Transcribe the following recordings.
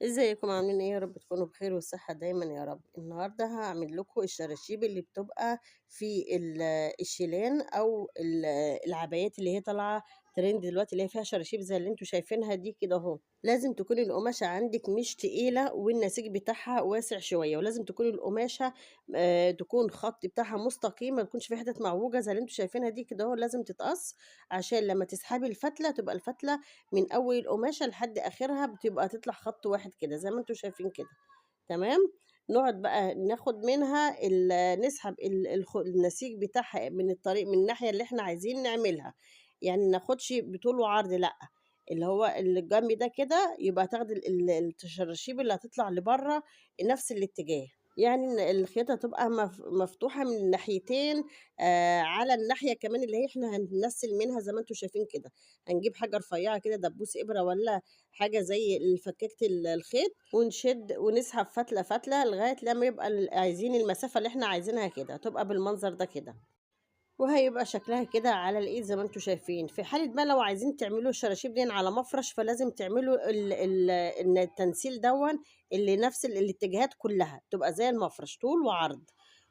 ازيكم عاملين ايه؟ يا رب تكونوا بخير والصحة دايما يا رب. النهاردة هعمل لكم الشراشيب اللي بتبقى في الشيلان او العبايات اللي هي طالعة ترند دلوقتي، اللي هي فيها شراشيب زي اللي انتوا شايفينها دي كده اهو. لازم تكون القماشة عندك مش تقيلة والنسيج بتاعها واسع شوية، ولازم تكون القماشة تكون خط بتاعها مستقيم، ما تكونش في حتت معوجة زي اللي انتوا شايفينها دي كده اهو. لازم تتقص عشان لما تسحبي الفتلة تبقى الفتلة من اول القماشة لحد اخرها بتبقى تطلع خط واحد كده زي ما انتوا شايفين كده. تمام. نقعد بقى ناخد منها نسحب النسيج بتاعها من الطريق من الناحية اللي احنا عايزين نعملها، يعني ناخدش بطول وعرض، لا اللي هو اللي الجنب ده كده، يبقى تاخدي الشراشيب اللي هتطلع لبره نفس الاتجاه، يعني إن الخياطة تبقى مفتوحة من الناحيتين، على الناحية كمان اللي هي احنا هننسل منها زي ما انتوا شايفين كده. هنجيب حاجة رفيعة كده، دبوس إبرة ولا حاجة زي فكاكة الخيط، ونشد ونسحب فتلة فتلة لغاية لما يبقى عايزين المسافة اللي احنا عايزينها كده، تبقى بالمنظر ده كده، وهيبقى شكلها كده على الايد زي ما انتوا شايفين. في حالة بقى لو عايزين تعملوا الشراشيب دي على مفرش، فلازم تعملوا التنسيل دون اللي نفس الاتجاهات كلها تبقى زي المفرش طول وعرض.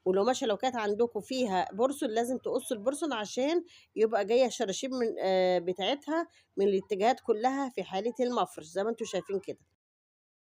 ولو ماشي لو كانت عندكم فيها برسل لازم تقصوا البرسل عشان يبقى جايه الشراشيب بتاعتها من الاتجاهات كلها في حالة المفرش زي ما انتوا شايفين كده.